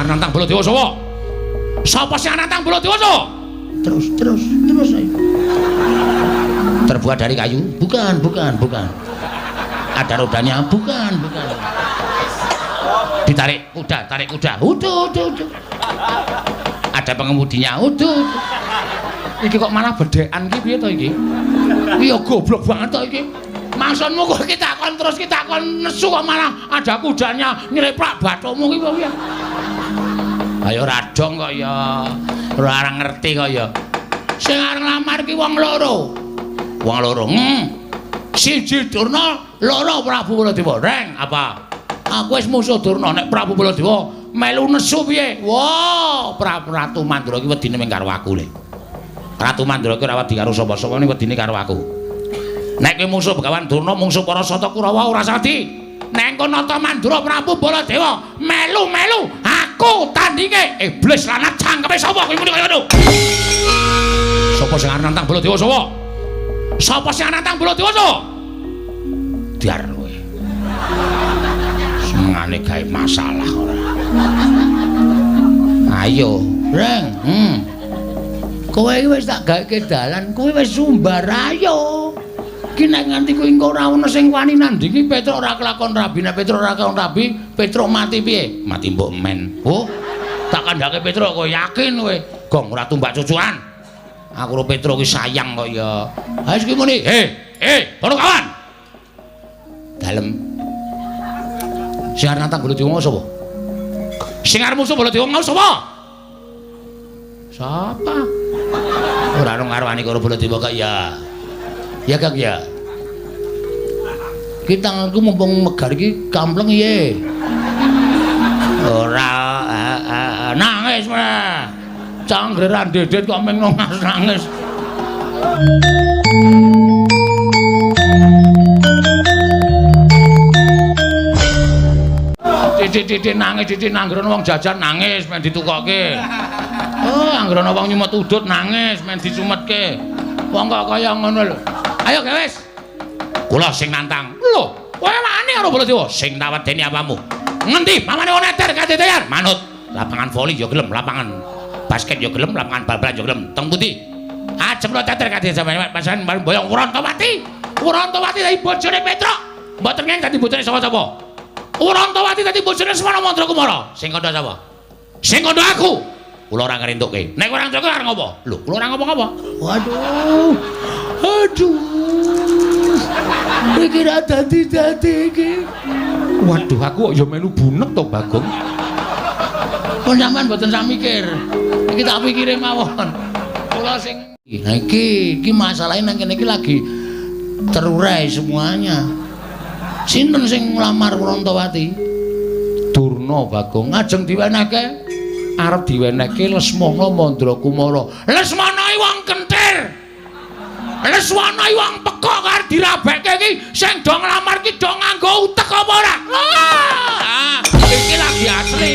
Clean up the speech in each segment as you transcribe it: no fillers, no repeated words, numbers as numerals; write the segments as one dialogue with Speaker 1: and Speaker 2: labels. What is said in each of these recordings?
Speaker 1: arep nantang Baladewa sapa? Sapa sing nantang Baladewa sapa? Terus, terus, terus ayo. Terbuat dari kayu? Bukan, bukan, bukan. Ada rodanya? Bukan, bukan. Ditarik kuda, tarik kuda. Uduh, uduh, uduh. Ada pengemudinya? Uduh, uduh. Iki kok malah bedhekan iki piye to iki? Iya goblok banget to iki. Maksudmu kok kita kon terus kita kon nesu kok malah ada kudanya nyeleplak bathukmu iki piye? Ayo radong kok ya. Ora ngerti kok ya. Sing arep nglamar ki wong loro. Wong loro. Siji Durna, loro Prabu Baladewa. Reng, apa? Aku wis musuh Durna, nek Prabu Baladewa melu nesu piye? Wah, Prabu Ratu Mandura iki wedine mung karo aku le. Ratu Mandura iki ora wedi karo sapa-sapa, ning wedine karo aku. Nek kowe musuh Begawan Durna, mungsuh para Sata Kurawa ora sadi. Nek engko nata Mandura Prabu Baladewa melu-melu aku tandinge. Iblis lanat cangkeme sapa kowe muni kaya ngono? Sapa sing arep nantang Baladewa sapa? Sapa sing nantang Baladewa sapa? Diar kowe. Senengane gawe masalah ora. Ayo, Reng. Kowe iki wis tak gawe dalan, kowe wis sumbar ayo. Ki nek nganti kowe engko ora ono sing wani nandingi Petruk ora kelakon rabi, nek Petruk ora kelakon rabi, Petruk mati piye? Mati mbok men. Oh. Tak kandhake Petruk kowe yakin kowe. Gong ora tumbak cucuan. Aku karo Petruk ki sayang kok ya. Ha wis ki muni, "Hei, para kawan." Dalem. Sing arep nantang Baladewa sapa? Sing arep musuh Baladewa mau sapa? Sapa? Ora ono ngarwani karo Baladewa kok ya. Ya Kang ya. Ki tanganku mumpung megar iki kampleng piye? Ora nangis meneh. Canggeran dedet kok meng nangis. Titik-titik nangis, titik nanggrono wong jajan nangis men ditukokke. Oh, anggrono wong nyumet udut nangis men dicumetke. Wong kok kaya ngono lho. Ayo gewes. Kula sing nantang. Lho, kowe wani karo Baladewa? Sing tak wedeni apamu? Ngendi pamane wong eter kadetean? Manut. Lapangan voli ya gelem, lapangan basket ya gelem, lapangan bal-balan ya gelem. Teng pundi? Ajem lo teter kadhe sampeyan pasan boyong Wrontowati. Wrontowati dadi bojone Petruk. Mboten ngeng dadi bojone sapa-sapa. Wrontowati dadi bojone Semana Mandra Kumara. Sing kandha sapa? Sing kandha aku. Kula ora ngrentukke. Nek ora ngrentukke arep ngopo? Lho, kula ora ngopo-ngopo. Waduh. Aduh. Iki ra dadi-dadi iki. Waduh, aku kok ya melu bunek to, Bagong. Kok sampean mboten sak mikir. Iki tak pikire mawon. Kula sing nah iki, iki masalahe nang kene iki lagi terurai semuanya. Sinten sing nglamar Wrontowati? Durna, Bagong. Ajeng diwenehke arep diwenehke Lesmana Mandra Kumara. Lesmana iki wong kentir. Lesmana iki wong pekok arep dirabekke iki sing do nglamar iki do nganggo utek apa ora? Ah, iki lagi asli.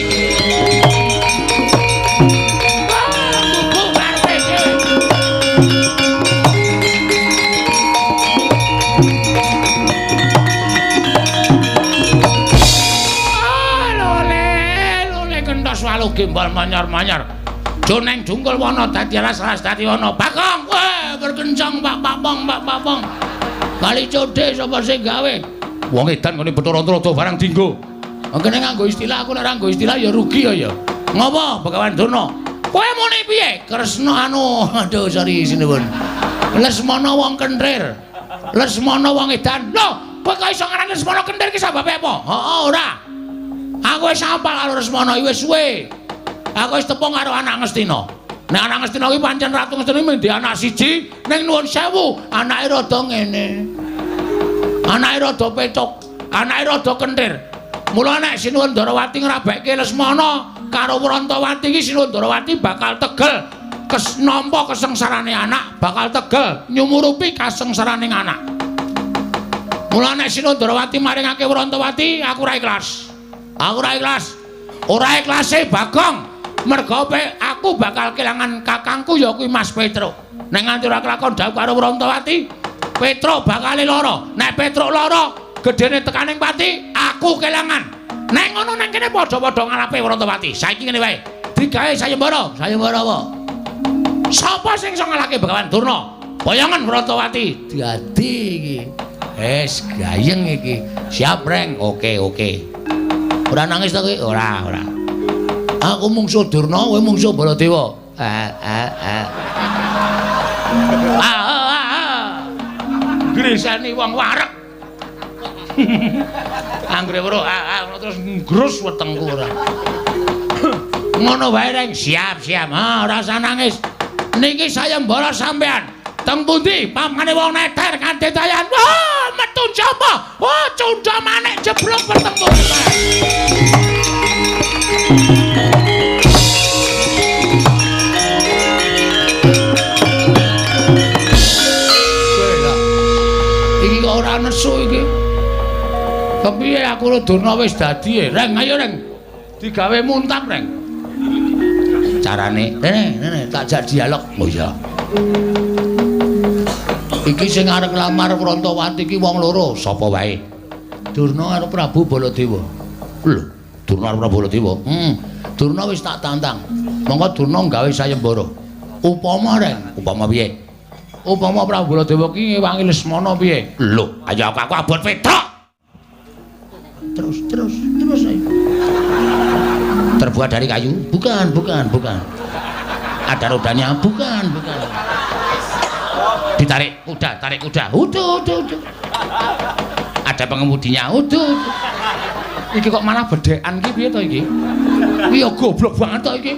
Speaker 1: Walu gembal manyar-manyar. Joneng jungkul wana dadi alas-alas dadi wana. Bagong, weh berkencang Pak Papong, Pak Papong. Kali codhe sapa sing gawe? Wong edan ngene Bathara Antarada barang dinggo. Kene nganggo istilah, aku nek ora nganggo istilah ya rugi ya ya. Ngopo Begawan Durna? Kowe muni piye? Kresna anu, aduh sorry sinuwun. Lesmana wong kenthir. Lesmana wong edan. Lho, kowe kok iso ngarani Lesmana kenthir ki sababe apa? Heeh, ora. Aku wis apal karo Lesmana iki wis suwe. Aku wis tepung karo anak Ngastina. Nek anak Ngastina iki pancen Ratu Ngastina iki mung anak siji, ning nuwun sewu, anake rada ngene. Anake rada pecok, anake rada kenthir. Mula nek Sinuwun Ndarawati ngrabekke Lesmana karo Wrontowati iki Sinuwun Ndarawati bakal tegel kes nampa kesengsarane anak, bakal tegel nyumurupi kasengsarane anak. Mula nek Sinuwun Ndarawati maringake Wrontowati, aku ora ikhlas. Aku ora ikhlas. Ora ikhlase Bagong. Merga aku bakal kelangan kakangku ya kuwi Mas Petruk. Nek nganti ora kelakon dhawuh karo Wrontowati, Petruk bakal lara. Nek Petruk lara, gedene tekaning pati, aku kelangan. Nek ngono nang kene padha-padha ngalape Wrontowati. Saiki ngene wae. Digawe sayembara. Sayembara apa? Sapa sing iso ngalahke Begawan Durna? Boyongan Wrontowati. Dadi iki. Wis gayeng iki. Siap, Reng. Oke, oke. Ora nangis ta kowe? Ora, ora. Aku mungsuh Durna, kowe mungsuh Baladewa. Grisani wong wareg. Anggere weruh ngono terus nggrus wetengku ora. Ngono wae, Reng. Siap, siap. Ha, ora usah nangis. Niki sayembara sampean. Teng pundi pamane wong neter kanthi dayan. Wah, metu njaba. Wah, cundha manik jeblok wetengku. Iki kok ora nesu iki. Kepiye aku karo Durna wis dadi e? Reng, ayo Reng. Digawe muntap, Reng. Carane, rene, rene tak jak dialog. Oh iya. Iki sing arep nglamar Wrontowati iki wong loro, sapa wae? Durna karo Prabu Baladewa. Lho, Durna karo Prabu Baladewa. Durna wis tak tantang. Monggo Durna gawe sayembara. Upama, Reng, upama piye? Upama Prabu Baladewa ki ngewangi Lesmana piye? Lho, ayo aku abot Petruk. Terus, terus, terus ayo. Terbuat dari kayu? Bukan, bukan, bukan. Ada rodanya? Bukan, bukan. Ditarik kuda, tarik kuda. Uduh, uduh, uduh. Ada pengemudinya? Uduh, uduh. Iki kok malah bedhekan ki piye to iki? Iki ya goblok banget to iki.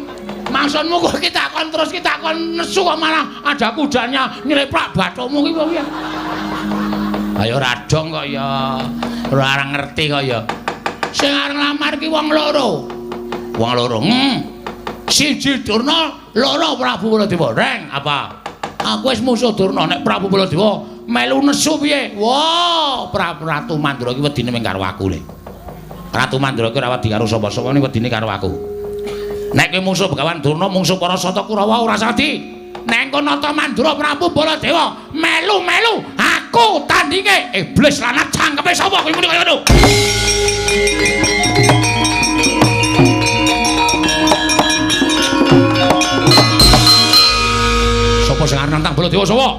Speaker 1: Maksudmu kok kita takon terus kita takon nesu kok malah ada kudanya nyeleplak bathukmu ki piye? Ayo radong kok ya. Ora ngerti kok ya. Sing arep nglamar ki wong loro. Wong loro. Siji Durna, loro Prabu Baladewa. Reng, apa? Aku wis musuh Durna, nek Prabu Baladewa melu nesu piye? Wah, Prabu Ratu Mandra iki wedine mung karo aku le. Ratu Mandra iki ora wedi karo sapa-sapa, ning wedine karo aku. Nek kowe musuh Begawan Durna, mungsuh para Sata Kurawa ora sadi. Nek engko nata Mandra Prabu Baladewa melu-melu aku tandinge. Iblis lanat cangkeme sapa kowe muni kaya ngono? Sapa sing arep nantang Baladewa sapa?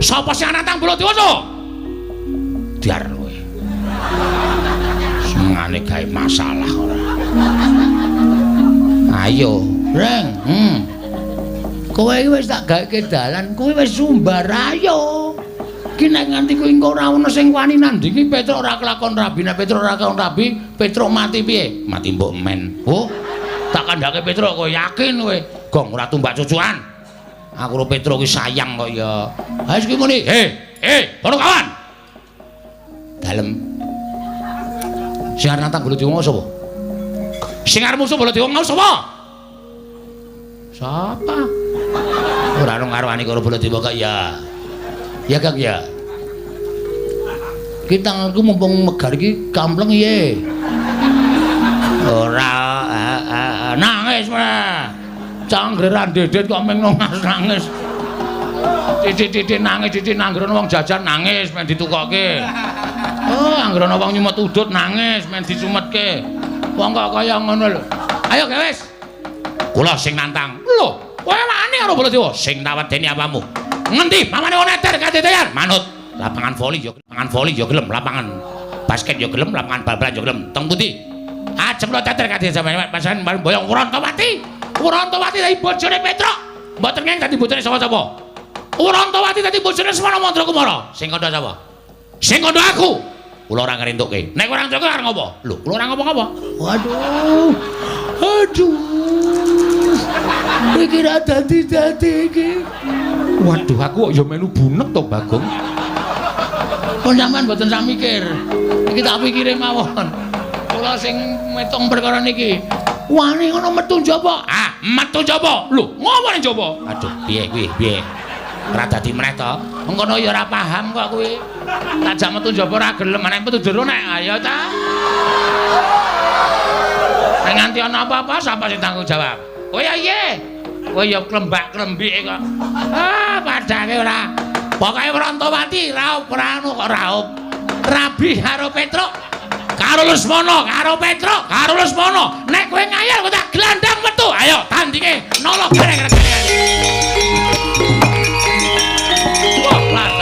Speaker 1: Sapa sing arep nantang Baladewa sapa? Diar kowe. Senengane gawe masalah ora. Ayo, Reng. Kowe iki wis tak gawe dalan, kowe wis sumbar ayo. Ki nek nganti kowe engko ora ono sing wani nandingi Petruk ora kelakon rabi, nek Petruk ora kelakon rabi, Petruk mati piye? Mati mbok men. Oh, tak kandhake Petruk kowe yakin kowe. Gong ora tumbak cucuan. Aku karo Petruk ki sayang kok ya. Ha wis ki muni, "He, para kawan." Dalem. Sing arep nantang Baladewa sapa? Sing arep musuh Baladewa mau sapa? Sapa? Ora ono ngarwani karo Baladewa kok ya. Ya Kang ya. Ki tanganku mumpung megar iki kampleng piye? Ora nangis meneh. Canggre ra ndedet kok meng nangis. Titik-titik nangis, titik anggere wong jajan nangis men ditukokke. Oh, anggere ana wong nyumet udut nangis men disumetke. Wong kok kaya ngono lho. Ayo wis. Kula sing nantang. Lho, kowe wani karo Baladewa? Sing tak wedeni apamu? Ngendi pamane wong neter kadedean? Manut. Lapangan voli ya, lapangan voli ya gelem, lapangan basket ya gelem, lapangan bal-balan ya gelem. Teng pundi? Ajem lo teter kadedean sampeyan pasan boyong Wrontowati. Wrontowati dadi bojone Petruk. Mboten ngeng dadi bojone sapa-sapa. Wrontowati dadi bojone Semana Mandra Kumara. Sing kandha sapa? Sing kandha aku. Kula ora ngrentukke. Nek ora ngrentukke arep ngopo? Lho, kula ora ngopo-ngopo. Waduh. Aduh. Iki ra dadi-dadi iki. Waduh, aku kok ya melu bunek to, Bagong. Kok sampean mboten sak mikir. Iki tak pikire mawon. Kula sing metung perkara niki. Wani ngono metu njaba. Ah, metu njaba. Lho, ngopo ning njaba? Aduh, piye kuwi? Piye? Ora dadi meneh to. Mengkono ya ora paham kok kuwi. Tak jak metu njaba ora gelem, nek metu jero nek ayo ta. Nek nganti ana apa-apa sapa sing tanggung jawab? Kowe ya iye. Kowe ya klembak-klembike kok. Ah, padake ora. Pokoke Wrontowati raup ora anu kok raup. Rabi karo Petruk Karo Lesmana, karo Petruk, karo Lesmana. Nek kowe ngayal kowe tak glandang metu. Ayo tandinge nolo gareng. Wah, lah.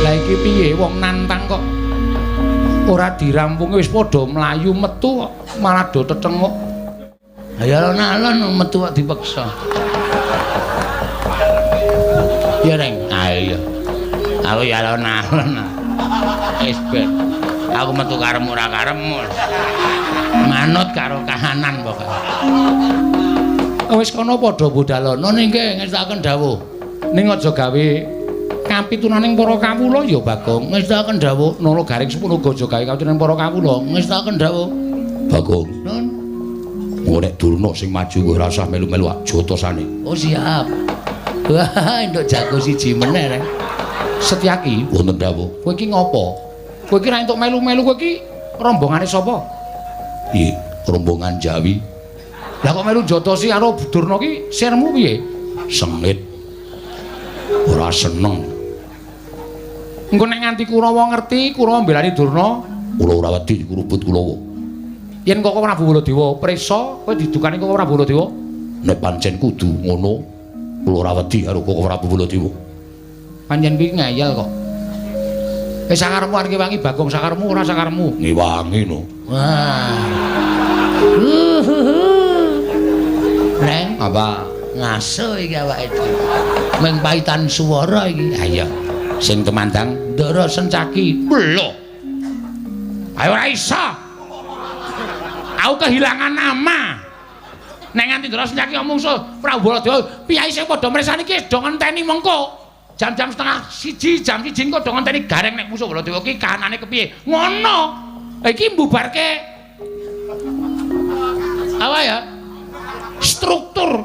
Speaker 1: Lah iki piye wong nantang kok ora dirampungi wis padha mlayu metu kok malah do tetenguk. Ha ya alon-alon metu kok dipeksa. Ya Reng, ayo. Aku ya alon-alon. Wis ben. Aku metu karepmu ora karepmu. Manut karo kahanan pokoke. Wis kono padha budalono ning nggih ngestakaken dawuh. Ning aja gawe kapitunaning para kawula ya Bagong. Ngestakaken dawuh Nala Garing sepuluh aja gawe kapitunaning para kawula. Ngestakaken dawuh
Speaker 2: Bagong.
Speaker 1: Nun.
Speaker 2: Engko nek Durna sing maju kowe ora usah melu-melu jotosane.
Speaker 1: Oh siap. Wah, entuk jago siji meneh Reng. Setyaki
Speaker 2: wonten dawuh.
Speaker 1: Kowe iki ngopo? Kowe iki ra entuk melu-melu, kowe iki rombongane sapa?
Speaker 2: Iya, rombongan Jawi.
Speaker 1: Lah kok melu jotosi karo Durna ki sirmu piye?
Speaker 2: Sengit. Ora seneng.
Speaker 1: Engko nek nganti Kurawa ngerti, Kurawa mbelani Durna,
Speaker 2: kula ora wedi kurubut Kurawa.
Speaker 1: Yen Koko Prabu Baladewa prisa, kowe didukani Koko Prabu Baladewa?
Speaker 2: Nek pancen kudu ngono, kula ora wedi karo Koko Prabu Baladewa.
Speaker 1: Pancen kuwi ngeyel kok. Wis sakarepmu arep ngewangi Bagong, sakarepmu ora sakarepmu?
Speaker 2: Ngewangi no.
Speaker 1: Wah. Reng,
Speaker 2: apa?
Speaker 1: Ngaso iki awake dhewe. Mung paitan swara iki.
Speaker 2: Ha iya. Sing temandang
Speaker 1: Ndara Sencaki. Lho. Ayo ora iso. Aku kehilangan nama. Nek nganti Ndara Sencaki omong mungsuh Prabu Baladewa, piyai sing padha mresani iki do ngenteni mengko. Jam-jam 12:30, jam 1 engko do ngenteni Gareng nek musuh Baladewa ki kahanane kepiye. Ngono. Iki mbubarke apa ya? Struktur.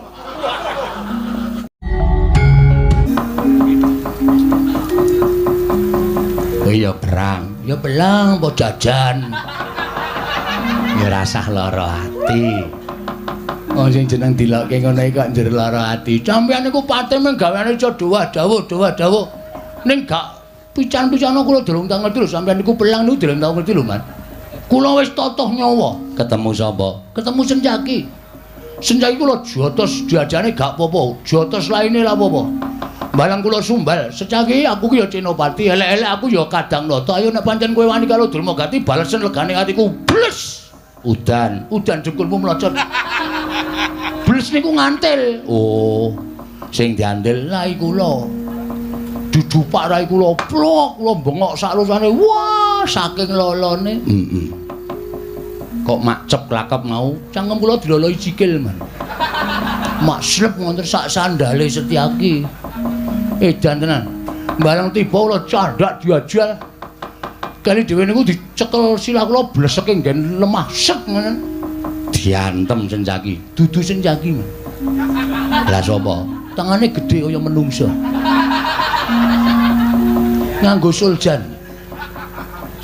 Speaker 1: Oh iya perang, ya belang apa jajan. Ya rasah lara ati. Wong sing jeneng dilokke ngono iki kok njur lara ati. Sampeyan niku pate mung gaweane iso dawuh dawuh dawuh. Ning gak pican-picana kula durung tau ngerti lho sampeyan niku pelang niku durung tau ngerti lho, Man. Kula wis totoh nyawa.
Speaker 2: Ketemu sapa?
Speaker 1: Ketemu Sencaki. Sencaki kula jotos jajane gak apa-apa, jotos laine lah apa-apa. Barang kula sumbal, Sencaki aku ki ya Senopati, elek-elek aku ya Kadang Nata. Ayo nek pancen kowe wani karo Durmagati balesen legane atiku. Bles.
Speaker 2: Udan,
Speaker 1: udan jengkulmu mlocot. Bles niku ngantil.
Speaker 2: Oh, sing diandel
Speaker 1: rai kula. Didupak rai kula, plok kula bengok saklosane. Wah, saking lolone.
Speaker 2: Heeh. Kok makcep klakep mau?
Speaker 1: Cangkem kula diloloi sikil, Man. Mak slep ngonten sak sandale Setyaki. Edan tenan. Bareng tiba kula candhak diajal. Kali dhewe niku dicekel silah kula bleseke nggen lemah sek ngoten.
Speaker 2: Diantem Sencaki.
Speaker 1: Dudu Sencaki, Man.
Speaker 2: Lah sapa?
Speaker 1: Tangane gedhe kaya menungsa. Nganggo suljan.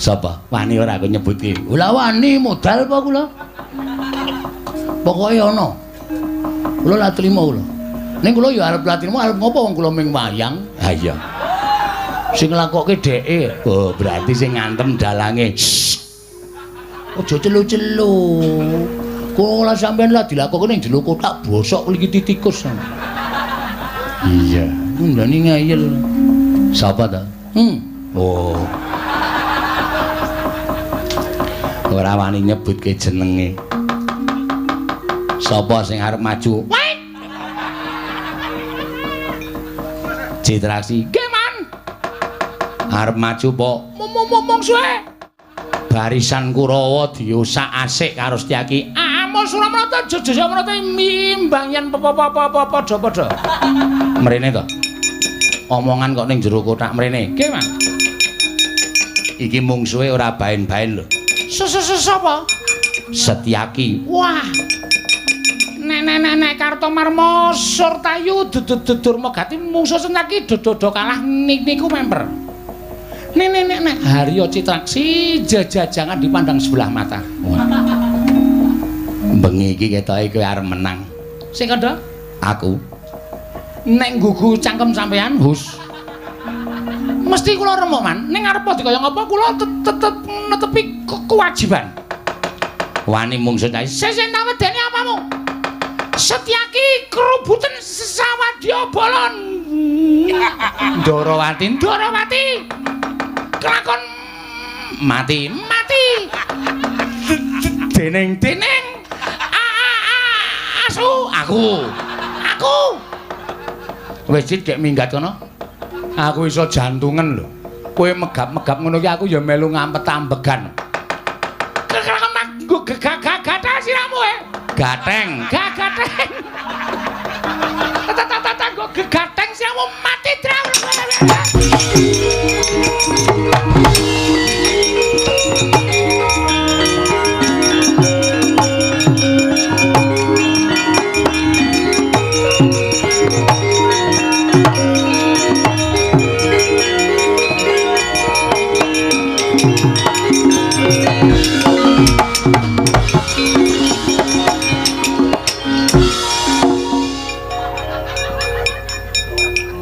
Speaker 2: Sapa? Wani ora aku nyebutke.
Speaker 1: Lah wani modal apa kula? Pokoke ana. Kula la trima kula. Ning kula ya arep la trima arep ngopo wong kula ming wayang.
Speaker 2: Ha iya.
Speaker 1: Sing nglakokke dheke.
Speaker 2: Oh, berarti sing ngantem dalange.
Speaker 1: Aja celu-celu. Kula sampean lah dilakokke ning jero kotak bosok liki tikus.
Speaker 2: Iya,
Speaker 1: ndani ngeyel.
Speaker 2: Sapa ta? Oh. Ora wani nyebutke jenenge. Sapa sing arep maju? Citraksi.
Speaker 1: Nggih, Man.
Speaker 2: Arep maju po?
Speaker 1: Mong suwe.
Speaker 2: Barisan Kurawa diosak-asik karo Setyaki.
Speaker 1: Amul Suramrata Jajasamrata mimbang yen padha-padha.
Speaker 2: Mrene to. Omongan kok ning jero kotak mrene.
Speaker 1: Nggih, Man.
Speaker 2: Iki mungsuhe ora baen-baen lho.
Speaker 1: Sapa?
Speaker 2: Setyaki.
Speaker 1: Wah. Nek nek nek nek Kartomarma Surtayu Durmagati mungsuh Setyaki dodo kalah niku memper. Nek nek nek nek Haryo Citraksi jajangan dipandang sebelah mata.
Speaker 2: Wah. Bengi iki ketoke kowe arep menang.
Speaker 1: Sing kandha?
Speaker 2: Aku.
Speaker 1: Nek nggugu cangkem sampean, hus. Mesti kula remuk, Man. Ning arep dikaya ngapa kula tetep netepi kewajiban.
Speaker 2: Wani mungsuh ta.
Speaker 1: Sesih tak wedeni apamu? Setyaki krubuten sawadya bala
Speaker 2: Ndarawati,
Speaker 1: Ndarawati. Kelakon
Speaker 2: mati,
Speaker 1: mati.
Speaker 2: Dening
Speaker 1: dening asu
Speaker 2: aku.
Speaker 1: Aku.
Speaker 2: Wis cek minggat kono. Aku iso jantungan lho. Kowe megap-megap ngono ki aku ya melu ngampet-ambegan.
Speaker 1: Kelakon nggo gagah-gagah siramu e.
Speaker 2: Gateng,
Speaker 1: gagateng. Tata-tata nggo gegateng siramu mati draw.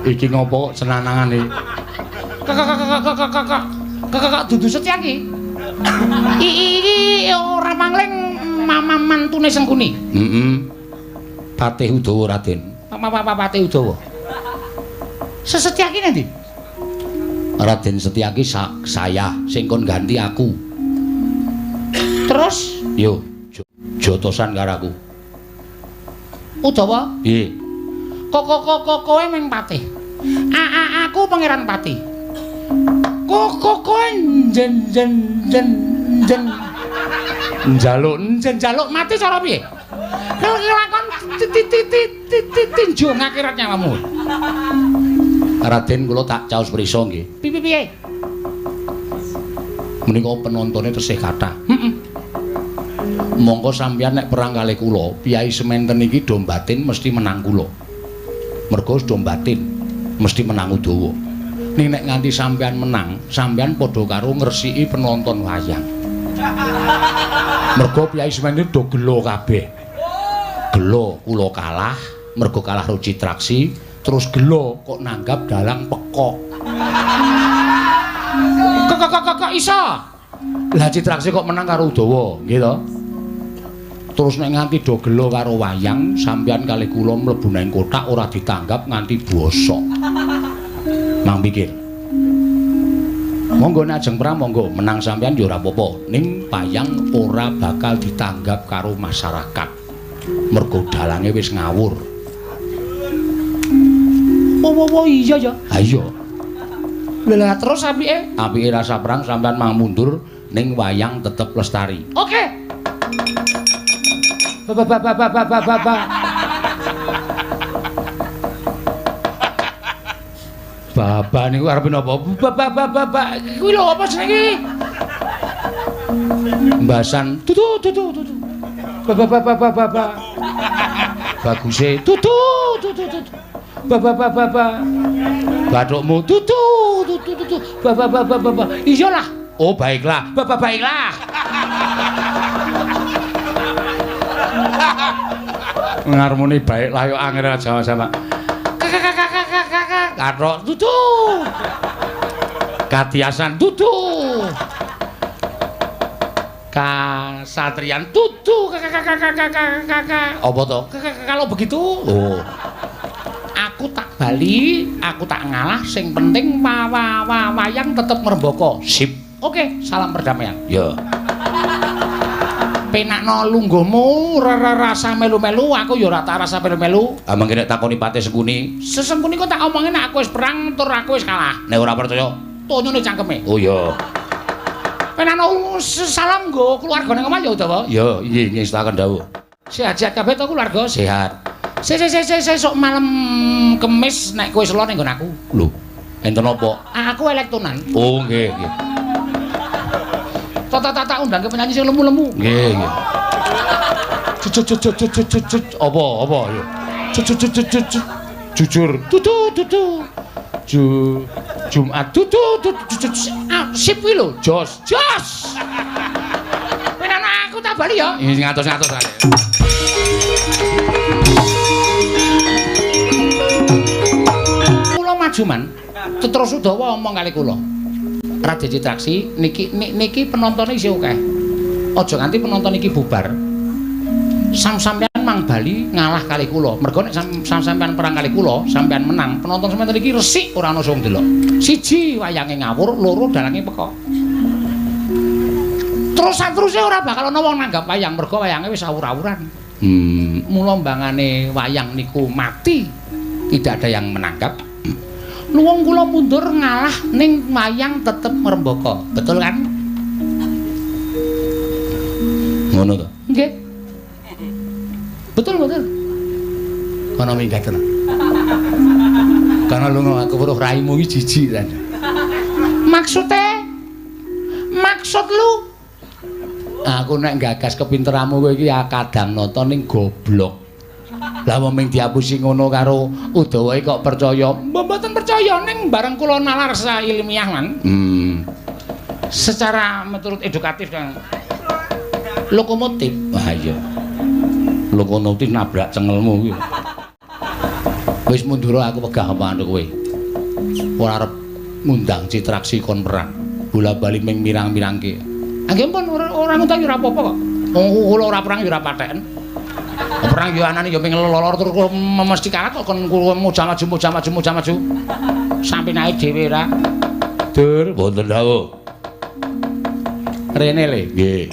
Speaker 2: Iki ngopo senanangane?
Speaker 1: Kakak dudu Setyaki. Iki ora mangling mama mantune Sengkuni.
Speaker 2: Heeh. Patih Udawa Raden.
Speaker 1: Patih Udawa. Sesetyaki nanti?
Speaker 2: Raden Setyaki saya sing kon ganti aku.
Speaker 1: Terus
Speaker 2: yo jotosan karo aku.
Speaker 1: Udawa?
Speaker 2: Piye?
Speaker 1: Kok kowe meng patih. Aku Pangeran Pati. Kok kowe njen njen njen njen
Speaker 2: njaluk
Speaker 1: njen njaluk mati cara piye? Kelakon tinju ngakirat nyawamu.
Speaker 2: Raden kula tak caos prisa nggih.
Speaker 1: Piye piye?
Speaker 2: Menika penontone tesih kathah.
Speaker 1: Heeh.
Speaker 2: Monggo sampeyan nek perang kalih kula, piyai sementen iki do batin mesti menang kula. Mergo do batin mesti menang Udawa. Ning nek nganti sampeyan menang, sampeyan padha karo ngresiki penonton wayang. Mergo piyai sementen do gelo kabeh. Gelo kula kalah, mergo kalah karo Citraksi, terus gelo kok nanggap dalang pekok.
Speaker 1: Kok iso?
Speaker 2: Lah Citraksi kok menang karo Udawa, nggih to? Terus nek nganti do gelo karo wayang, sampeyan kalih kula mlebu nang kothak ora ditanggap nganti bosok. Mang pikir. Monggo nek ajeng perang monggo, menang sampeyan ya ora apa-apa. Ning wayang ora bakal ditanggap karo masyarakat. Mergo dalange wis ngawur.
Speaker 1: Oh iya ya.
Speaker 2: Ha iya.
Speaker 1: Lah terus apike?
Speaker 2: Apike rasa perang sampeyan mang mundur ning wayang tetep lestari.
Speaker 1: Oke. Ba ba ba ba ba ba ba.
Speaker 2: Baba niku arep napa?
Speaker 1: Ba ba ba ba ba. Kuwi lho apa jenenge?
Speaker 2: Mbasan
Speaker 1: tutu tutu tutu. Ba ba ba ba ba ba.
Speaker 2: Baguse
Speaker 1: tutu tutu tutu. Ba ba ba ba ba.
Speaker 2: Bathukmu
Speaker 1: tutu tutu tutu. Ba ba ba ba ba. Iyalah.
Speaker 2: Oh baiklah.
Speaker 1: Ba ba baiklah.
Speaker 2: Ngarmoni baiklah yo angel aja sama. Kathok
Speaker 1: tutu.
Speaker 2: Katiasan
Speaker 1: tutu.
Speaker 2: Kasatriyan
Speaker 1: tutu.
Speaker 2: Apa to?
Speaker 1: Kalau begitu.
Speaker 2: Oh.
Speaker 1: Aku tak bali, aku tak ngalah, sing penting wayang tetep ngrembaka.
Speaker 2: Sip.
Speaker 1: Oke, salam perdamaian.
Speaker 2: Ya.
Speaker 1: Penakno lungguhmu ora rasa melu-melu, aku ya ora tak rasa melu-melu.
Speaker 2: Ah mengke nek takoni Patih Sengkuni,
Speaker 1: Sesengkuni kok tak omongin nek aku wis perang tur aku wis kalah.
Speaker 2: Nek ora percaya,
Speaker 1: tonyone cangkeme.
Speaker 2: Oh iya.
Speaker 1: Penakno salam nggo keluarga ning omah ya Udawa.
Speaker 2: Ya, nggih ngestaken dawuh.
Speaker 1: Sehat-sehat kabeh to keluarga?
Speaker 2: Sehat.
Speaker 1: Sesuk malam Kemis nek kowe selo ning nggon aku.
Speaker 2: Lho, enten apa?
Speaker 1: Aku elektonan.
Speaker 2: Oh nggih, nggih.
Speaker 1: Tak undangke penyanyi sing lemu-lemu.
Speaker 2: Nggih, nggih. Cucut apa apa ya. Cucut jujur.
Speaker 1: Tutu tutu.
Speaker 2: Jumat
Speaker 1: tutu tutu sip kuwi lho, jos. Jos. Penana aku Aku tak bali ya. Ngatos-ngatos ae. Kula maju man. Terus Udawa omong kali kula. Raden Citraksi niki niki penontone isih akeh. Aja nganti penonton iki bubar. Sampeyan mang bali ngalah kali kula. Mergo nek sampeyan perang kali kula, sampeyan menang, penonton sampeyan iki resik ora ana sing ndelok. Siji wayange ngawur, loro dalange pekok. Terus sateruse ora bakal ana wong nanggap wayang mergo wayange wis awur-awuran. Mula mbangane wayang niku mati. Tidak ada yang menanggap. Luwung kula mundur ngalah ning wayang tetep ngrembaka. Betul kan? Ngono to? Nggih. Betul betul. Kono minggat tenan. Kono lunga aku weruh raimu iki jijik ta. Maksude? Maksud lu? Aku nek gagas kepinteranmu kowe iki kadang nonton ning goblok. Lah wong ming diapusi ngono karo Udawa kok percaya. Mboten percaya ning bareng kula nalar ilmiah man. Secara menurut edukatif kan. Lokomotif. Wah iya. Lokomotif nabrak cengelmu kuwi. Wis mundur aku wegah apa anu kowe. Ora arep ngundang Citraksi kon perang. Bola-bali ming mirang-mirangke. Nggih pun ora ngundang ya ora apa-apa kok. Wong kula ora perang ya ora patheken. Perang ya anane ya ming lelor terus mesti kalah kok kon mojang maju mojang maju mojang maju. Sampe naik dhewe ra. Dur, wonten dawuh. Rene le. Nggih.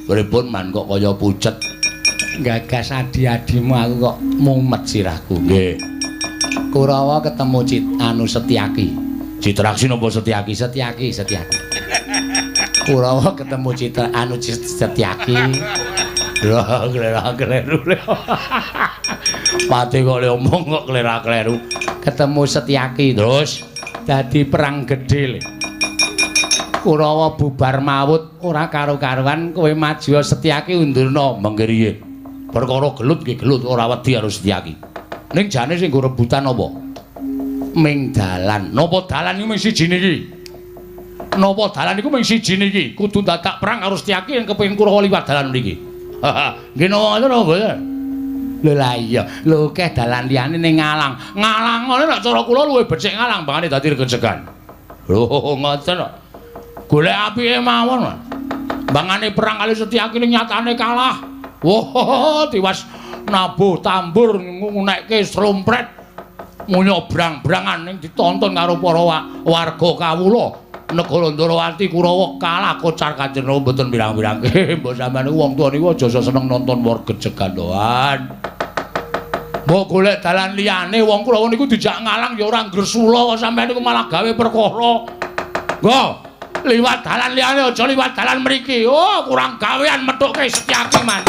Speaker 1: Pripun man kok kaya pucet. Gagas adi-adimu aku kok mumet sirahku. Nggih. Kurawa ketemu anu Setyaki. Citraksi napa Setyaki? Setyaki, Setyaki. Kurawa ketemu Citra anu Setyaki. Lho, klera-kleru. Pati kok le omong kok klera-kleru. Ketemu Setyaki terus dadi perang gedhe le. Kurawa bubar mawut ora karo-karuan kowe maju Setyaki undurna mengke riyin. Perkara gelut nggih gelut ora wedi karo Setyaki. Ning jane sing nggo rebutan apa? Ming dalan. Napa dalan iku ming siji niki? Napa dalan iku ming siji niki? Kudu dadak perang karo Setyaki yen kepengin Kurawa liwat dalan niki. Nggih napa ngoten napa mboten? Lho lah iya, lho akeh dalan liyane ning ngalang. Ngalang ngene nek cara kula luwih becik ngalang bangane dadi regejegan. Lho ngoten kok. Golek apike mawon. Bangane perang kali Setyaki ning nyatane kalah. Wah, tiwas nabuh tambur ngunekke srompret munyobrang-brangan ning ditonton karo para warga kawula. Negara Ndorowati Kurawa kalah kocar kacir mboten pirang-pirangke. Mbok sampeyan wong tuwa niku aja seneng nonton war gejegan doan. Mbok golek dalan liyane wong Kurawa niku dijak ngalang ya ora ngresula kok sampeyan niku malah gawe perkara. Nggo, liwat dalan liyane aja liwat dalan mriki. Oh, kurang gawean methukke Setyaki man.